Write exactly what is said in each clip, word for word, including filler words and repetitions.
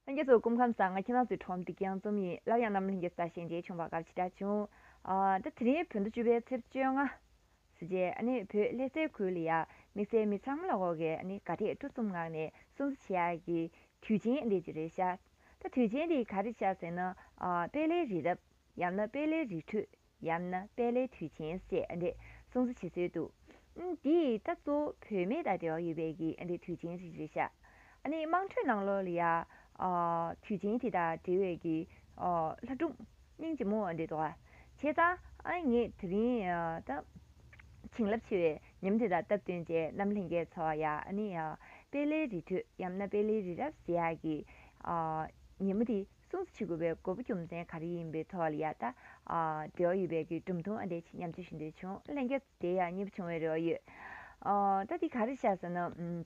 ལྷན་རྒྱས་ཚོ་སྐུ་ཁམས་བཟང་། ང་ཁྱེད་རང་ཚོའི་ཁྲོམ་བདེ་སྐྱིད་ཚོམ་ཡིན། སླར་ཡང་རྣམ་ལྷན་རྒྱས་ས་ཞལ་མཇལ་བྱུང་བ་དགའ་ཞེ་དྲག་བྱུང་། ཨ་ད་དེ་རིང་བོད་ཟླ་བཅུ་པའི་ཚེས་བཅོ་ལྔ་ཟེར་རྗེས་ཨ་ནི་བོད་ལྷ་སའི་ཁུལ་ལ་ཡ་དམིགས་བསལ་མི་ཚང་མ་ལ་འོག་གི་ཨ་ནི་དགའ་དད་སྤྲོ་གསུམ་ངང་ནས་སྲུང་བརྩི་བྱེད་ཡག་གི་དུས་ཆེན་འདི་ཅིག་རེད་ཤག་ད་དུས་ཆེན་འདི་ག་རེ་ཤག་ཟེར་ན། ཨ་དཔལ་ལྷའི་རི་རབ་ཡང་ན་དཔལ་ལྷའི་རི་ཁྲོད་ཡང་ན་དཔལ་ལྷའི་དུས་ཆེན་ཟེར་ཨ་འདྲས་སྲུང་བརྩི་བྱེད་སྲོལ་འདུག་ཨ་འདི་ད་གཙོ་བོ་བོད་སྨད་དང་འབྲེལ་བ་ཡོད་པའི་གི་ཨ་འདྲས་དུས་ཆེན་ཞིག་རེད་ཤག་ཨ་ནི་དམངས་ཁྲོད་ནང་ལོགས་ལ་ཡ་ཨ་དུས་ཆེན་དེ་དང་འབྲེལ་བའི་གི་ཨ་ལྷ་སྒྲུང་སྙིང་རྗེ་མོ་ཨ་འདྲས་འདུག་ཨ། བྱས་ཙང་ཨ་ངས་དེ་རིང་ཨ་ད་བྱིན་རླབས་ཆེ་བའི་ཉིན་དེ་དང་སྟབས་བསྟུན་བྱས་རྣམ་ལྷན་རྒྱས་ཚོ་ཡ་ཨ་ནི་ཡ་དཔལ་ལྷའི་རི་ཁྲོད་ཡང་ན་དཔལ་ལྷའི་རི་རབ་ཟེར་ཡག་གི་ཨ་ཉིན་མོ་དེ་སྲུང་བརྩི་བྱེད་དགོས་པའི་དགོས་པ་རྒྱུ་མཚན་ག་རེ་ཡིན་པའི་ཐོག་ལ་ཡ་ད་ཨ་འབྲེལ་བ་ཡོད་པའི་གི་སྒྲུང་ཐུང་ཨ་འདྲས་ཅིག་མཉམ་སྤྱོད་ཞུ་འདོད་བྱུང་། ལྷན་རྒྱས་དེ་ཡང་མཉེས་པོ་བྱུང་བའི་རེ་བ་ཡོད། ཨ་ད་དེ་ག་རེ་བྱས་ཟེར་ན། ཨམ།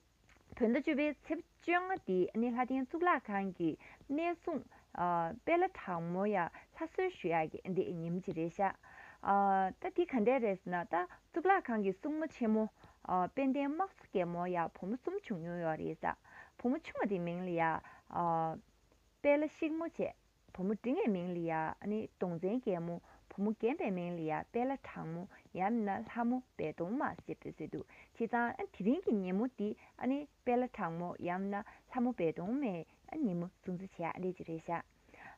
བོད་ཟླ་བཅུ་པའི་ཚེས་བཅོ་ལྔ་དེ་ཨ་ནི་ལྷ་ལྡན་གཙུག་ལག་ཁང་གི་གནས་སྲུང་ཨ་དཔལ་ལྷ་དྲག་མོ་ཡ་ལྷ་གསོལ་ཞུ་ཡག་གི་ཨ་འདྲས་ཉིན་མོ་ཅིག་རེད་ཤག་ཨ་ད་དེ་ག་འདྲས་རེད་ཟེར་ན། ད་གཙུག་ལག་ཁང་གི་སྲུང་མ་ཆེན་མོ་ཨ་དཔལ་ལྡན་དམག་ཟོར་རྒྱལ་མོ་ཡ་བུ་མོ་གསུམ་བྱུང་མྱོང་ཡོད་རེད་ས། བུ་མོ་ཆུང་བ་དེའི་མིང་ལ་ཡ་ཨ་དཔལ་ལྷ་ཤིང་མོ་བྱས། བུ་མོ་འབྲིང་བའི་མིང་ལ་ཡ་ཨ་ནི་གདོང་བཙན་རྒྱལ་མོ། བུ་མོ་རྒན་པའི་མིང་ལ་ཡ་དཔལ་ལྷ་དྲག་མོ་ཡང་ན་ལྷ་མོ་སྦལ་གདོང་མ་ཟེར་འབོད་སྲོལ་འདུག་བྱས་ཙང་ཨ་དེ་རིང་གི་ཉིན་མོ་འདི་ཨ་ནི་དཔལ་ལྷ་དྲག་མོ་ཡང་ན་ལྷ་མོ་སྦལ་གདོང་མའི་ཨ་ཉིན་མོ་སྲུང་བརྩི་བྱེད་ཡ་ཨ་འདྲས་ཅིག་རེད་ཤག་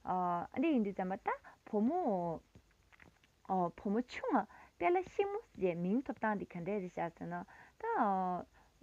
ཨ་འདྲས་ཡིན་དུས་ཙམ་པ་ད་བུ་མོ་ཨོ་བུ་མོ་ཆུང་ང་དཔལ་ལྷ་ཤིང་མོ་ཞེས་མིང་ཐོབ་སྟངས་འདི་ག་འདྲས་རེད་ཤག་ཟེར་ན། ད་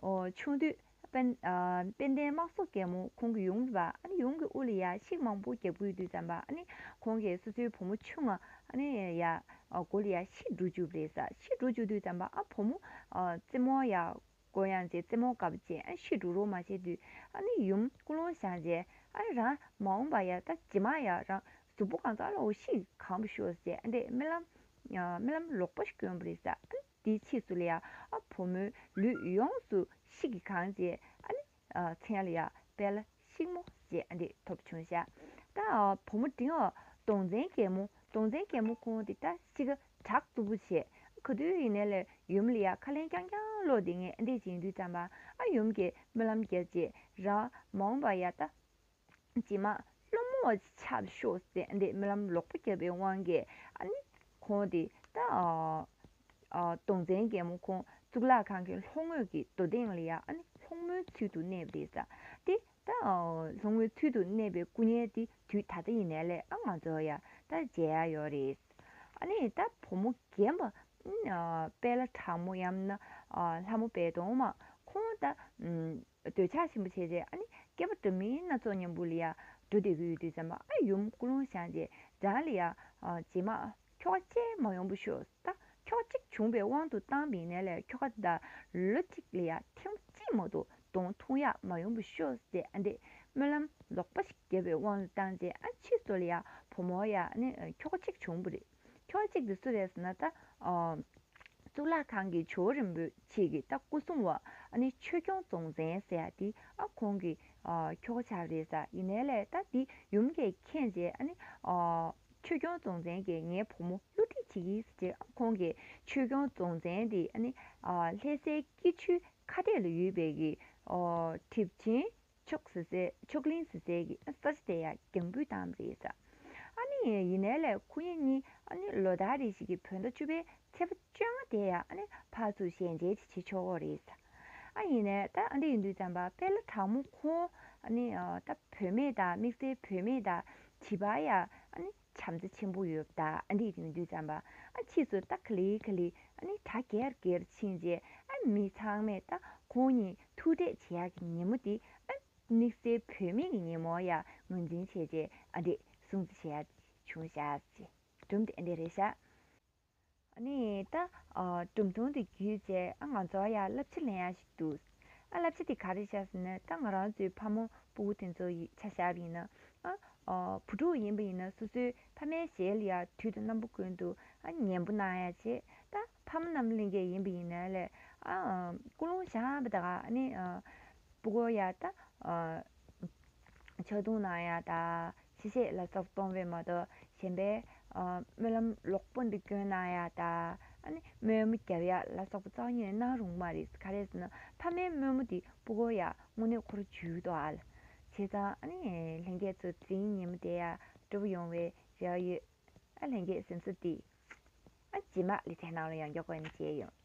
ཨོ་ཆུང་དུས་དཔལ་ཨ་དཔལ་ལྡན་དམག་ཟོར་རྒྱལ་མོ་ཁོང་གི་ཡུམ་པ་ཨ་ནི་ཡུམ་གྱི་དབུ་ལ་ཡ་ཤིག་མང་པོ་རྒྱབ་ཀྱི་ཡོད་དུས་ཙམ་པ་ཨ་ནི་ཁོང་གིས་སོ་སོའི་བུ་མོ་ཆུང་ང་ཨ་ནི་ཡ་ཨ་མགོ་ལ་ཡ་ཤིག་འབྲུ་བཅུག་པ་རེད་ས། ཤིག་འབྲུ་བཅུག་དུས་ཙམ་པ་ཨ་བུ་མོ་ཨ་རྩེད་མོ་ཡ་མགོ་ཡང་བྱས་རྩེད་མོ་དགའ་པོ་བྱས་ཨ་ཤིག་འབྲུ་རོགས་མ་བྱས་དུས་ཨ་ནི་ཡུམ་ཀུན་སློང་བཞག་བྱས་ཨ་ནི་རང་མ་འོངས་པ་ཡ་ད་རྗེས་མ་ཡ་རང་གཟུགས་པོ་གང་ཙམ་ལ་འོ་ཤིག་གང་པོ་ཤོག་ཟེར་ཨ་འདྲས་སྨོན་ལམ་ཨ་སྨོན་ལམ་ལོག་པ་ཞིག་བསྐྱོན་པ་རེད་ས། ཨ་དེའི་ཕྱིས་སུ་ལ་ཡ་ཨ་བུ་མོའི་ལུས་ཡོངས་སུ་ཤིག་གིས་གང་བྱས་ཨ་ནི་ཨ་མཚན་ལ་ཡ་དཔལ་ཤིང་མོ་ཞེས་ཨ་འདྲས་ཐོབ་བྱུང་ཤག་ད་ཨ་བུ་མོ་འབྲིང་བ་གདོང་བཙན་རྒྱལ་མོ། གདོང་བཙན་རྒྱལ་མོ་ཁོང་དེ་ད་ཤིག་ག་དྲག་རྩུབ་པོ་བྱས། ག་དུས་ཡིན་ནའི་ལས་ཡུམ་ལ་ཡ་ཁ་ལན་རྐྱང་རྐྱང་སློག་བསྡད་མཁན་ཨ་འདྲས་ཅིག་ཡིན་དུས་ཙམ་པ་ཨ་ཡུམ་གྱིས་སྨོན་ལམ་བརྒྱབ་བྱས་རང་མ་འོངས་པ་ཡ་ད་རྗེས་མ་སློང་མོ་བ་ཅིག་ཆགས་ཤོག་ཟེར་ཨ་འདྲས་སྨོན་ལམ་ལོག་པ་བརྒྱབ་པའི་དབང་གིས་ཨ་ནི་ཁོང་དེ་ད་ཨ་ཨ་གདོང་བཙན་རྒྱལ་མོ་ཁོང་གཙུག་ལག་ཁང་གི་ལྷོ་ངོས་ཀྱི་རྡོ་སྟེང་ལ་ཡ་ཨ་ནི་ལྷུང་མོའི་ཚུལ་དུ་གནས་པ་རེད་ས། དེ་ད་ཨ་ལྷུང་མོའི་ཚུལ་དུ་གནས་པའི་སྐུ་བརྙན་དེ་དུས་ད་ལྟ་ཡིན་ནའི་ལས་ཨ་ང་ཚོ་ཡ་ད་མཇལ་ཡ་ཡོད་རེད། ཨ་ནི་ད་བུ་མོ་རྒན་པ་ཨ་དཔལ་ལྷ་དྲག་མོ་ཡང་ན་ཨ་ལྷ་མོ་སྦལ་གདོང་མ་ཁོང་ད་ཨ་འདོད་ཆགས་ཆེན་པོ་བྱས་རྗེས་ཨ་ནི་སྐྱེས་པ་འདྲ་མིན་སྣ་ཚོགས་མཉམ་པོ་ལ་ཡ་འགྲོ་བསྡད་ཀྱི་ཡོད་དུས་ཙམ་པ་ཨ་ཡུམ་ཀུན་སློང་བཞག་རྗེས་རང་ལ་ཡ་ཨ་རྗེས་མ་ཁྱོ་ག་བཅས་མ་ཡོང་པ་ཤོག་ད་ཁྱོ་ག་གཅིག་བྱུང་བའི་དབང་དུ་བཏང་བ་ཡིན་ནའི་ལས་ཁྱོ་ག་ད་ལོ་གཅིག་ལ་ཡ་ཐེངས་གཅིག་མ་གཏོགས་གདོང་མཐོང་ཡག་མ་ཡོང་པ་ཤོག་ཟེར་ཨ་འདྲས་སྨོན་ལམ་ལོག་པ་ཞིག་བརྒྱབ་པའི་དབང་དུ་བཏང་རྗེས་ཨ་ཕྱིས་སུ་ལ་ཡ་བུ་མོ་ཡ་ཨ་ནི་ཁྱོ་ག་གཅིག་བྱུང་བ་རེད། ཁྱོ་ག་གཅིག་དེ་སུ་རེད་ཟེར་ན་ད་ཨ་གཙུག་ལག་ཁང་གི་ཇོ་བོ་རིན་པོ་ཆེ་གི་ད་སྐུ་སྲུང་བ་ཨ་ནི་ཆོས་སྐྱོང་རྫོང་བཙན་ཟེར་ཡ་དེ་ཨ་ཁོང་གི་ཨ་ཁྱོ་ག་ཆགས་རེད་ས། ཡིན་ནའི་ལས་ད་དེ་ཡུམ་གྱིས་མཁྱེན་རྗེས་ཨ་ནི་ཨ་ཆོས་སྐྱོང་རྫོང་བཙན་གྱིས་ངའི་བུ་མོ་གཡུ་ཁྲིད་བྱེད་ཀྱི་ཟེར་རྗེས་ཨ་ཁོང་གིས་ཆོས་སྐྱོང་རྫོང་བཙན་དེ་ཨ་ནི་ཨ་ལྷ་སའི་སྐྱིད་ཆུའི་ཁ་གཏད་ལ་ཡོད་པའི་གི་ཨ་གྲིབ་ཆེན་ཕྱུགས་ཟེར་སའི་ཕྱུགས་གླིང་ཟེར་སའི་གི་ས་ཆ་དེ་ཡང་རྒྱང་འབུད་བཏང་བ་རེད་ས། ཨ་ནི་ཡིན་ནའི་ལས་ཁོ་གཉིས་ཨ་ནི་ལོ་ལྟར་རེ་བཞིན་གྱི་བོད་ཟླ་བཅུ་པའི་ཚེས་པ་བཅོ་ལྔ་དེ་ཡང་ཨ་ནི་ཕར་ཚུར་ཞལ་མཇལ་ཅིག་བྱེད་ཆོག་གི་རེད་ས། ཨ་ཡིན་ནའི་ད་ཨ་འདྲ་ཡིན་དུས་ཙམ་པ་དཔལ་ལྷ་དྲག་མོ་ཁོང་ཨ་ནི་ད་བུད་མེད་དང་དམིགས་བསལ་བུད་མེད་དང་བྱིས་པ་ཡང་ཨ་ནི་བྱམས་བརྩེ་ཆེན་པོ་ཡོད་པ་ད་ཨ་འདྲ་ཡིན་དུས་ཙམ་པ་ཨ་ཕྱིས་སུ་ད་ག་ལེ་ག་ལེ་ཨ་ནི་གྲ་རྒྱས་རྒྱས་ཕྱིན་རྗེས་ཨ་མི་ཚང་མས་ད་ཁོང་གཉིས་ཐུག་འཕྲད་བྱེད་ཡག་གི་ཉིན་མོ་དེ་ཨ་དམིགས་བསལ་བུད་མེད་ཀྱི་ཉིན་མོ་ཡང་ངོས་འཛིན་བྱས་རྗེས་ཨ་འདྲས་སྲུང་བརྩི་བྱེད་ཡག་བྱུང་ཤག་ཅེས་སྒྲུང་དེ་ཨ་འདྲས་རེད་ཤག་ཨ་ནི་ད་ཨ་སྒྲུང་ཐུང་དེ་བརྒྱུད་རྗེས་ཨ་ང་ཚོ་ཡང་བསླབ་བྱ་ལེན་ཡག་ཞིག་འདུག་ཨ་བསླབ་བྱ་དེ་ག་རེ་བྱས་ཟེར་ན་ད་ང་རང་ཚོའི་ཕ་མ་སྤུ་གུ་དེ་ཚོ་ཡི་ཆ་བཞག་པ་ཡིན་ན་ཨ་ཨ་བུ་ཕྲུག་ཡིན་པ་ཡིན་ན་སོ་སོའི་ཕ་མའི་ཞལ་ལ་ཡང་དུས་དང་རྣམ་པ་ཀུན་ཏུ་ཨ་ཉན་པོ་གནང་ཡག་བྱས། ད་ཕ་མ་རྣམས་ལྷན་རྒྱས་ཡིན་པ་ཡིན་ན་ལས་ཨ་ཀུན་སློང་བཞག་པ་དང་ཨ་ནི་ཨ་སྤུ་གུ་ཡ་ད་ཨ་ཕྱག་རྡུང་གནང་ཡ་ད་ཤེས་བྱའི་ལ་སོགས་གཏོང་བའི་མ་གཏོགས་གཞན་པའི་ཨ་སྨོན་ལམ་ལོག་པ་འདི་སྐྱོན་གནང་ཡ་ད་ཨ་ནི་དམོད་མོ་རྒྱབ་ཡ་ལ་སོགས་པ་རྩ་བ་ཉིད་ནས་གནང་རུང་མ་རེད། ག་རེ་ཟེར་ན་ཕ་མའི་དམོད་མོ་དེ་སྤུ་གུ་ཡ་དངོས་གནས་ཁོ་རང་འཇུས་འདུག་ཨ་ལ། བྱས་ཙང་ཨ་ནི་ལྷན་རྒྱས་ཚོ་དེ་རིང་ཉིན་མོ་དེ་ཡ་སྤྲོ་པོ་ཡོང་བའི་རེ་བ་ཡོད། ཨ་ལྷན་རྒྱས་སེམས་གསོ་དེ་ཨ་རྗེས་མ་ལི་ཐའི་ནང་ལ་ཡང་མགྱོགས་པ་ནས་མཇལ་ཡོང་།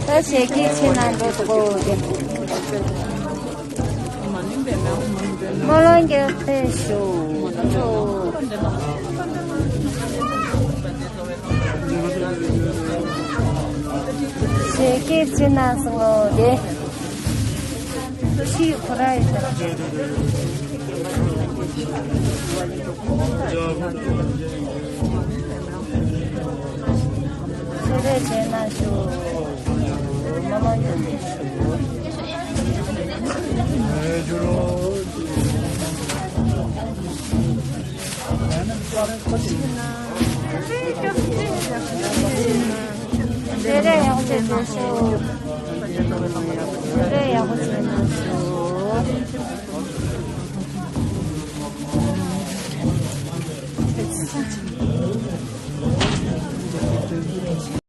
ད་ཞལ་གྱིས་ཕྱི་ནང་འགྲོ་དགོས་ཏེ། སྨོན་ལམ་རྒྱག་ཕེབས་ཤོག་ཞལ་གྱིས་ཕྱི་ནང་སོང་ངོ་དེ། ཕྱི་ཁོ་ར་ཡི་ད། ཞལ་རས་བྱས་ན་ཞུ། མ་མ་ཡོད་པའི་ཞུ། ཞལ་རས་ཡག་པོ་བྱས་ན་ཞུ།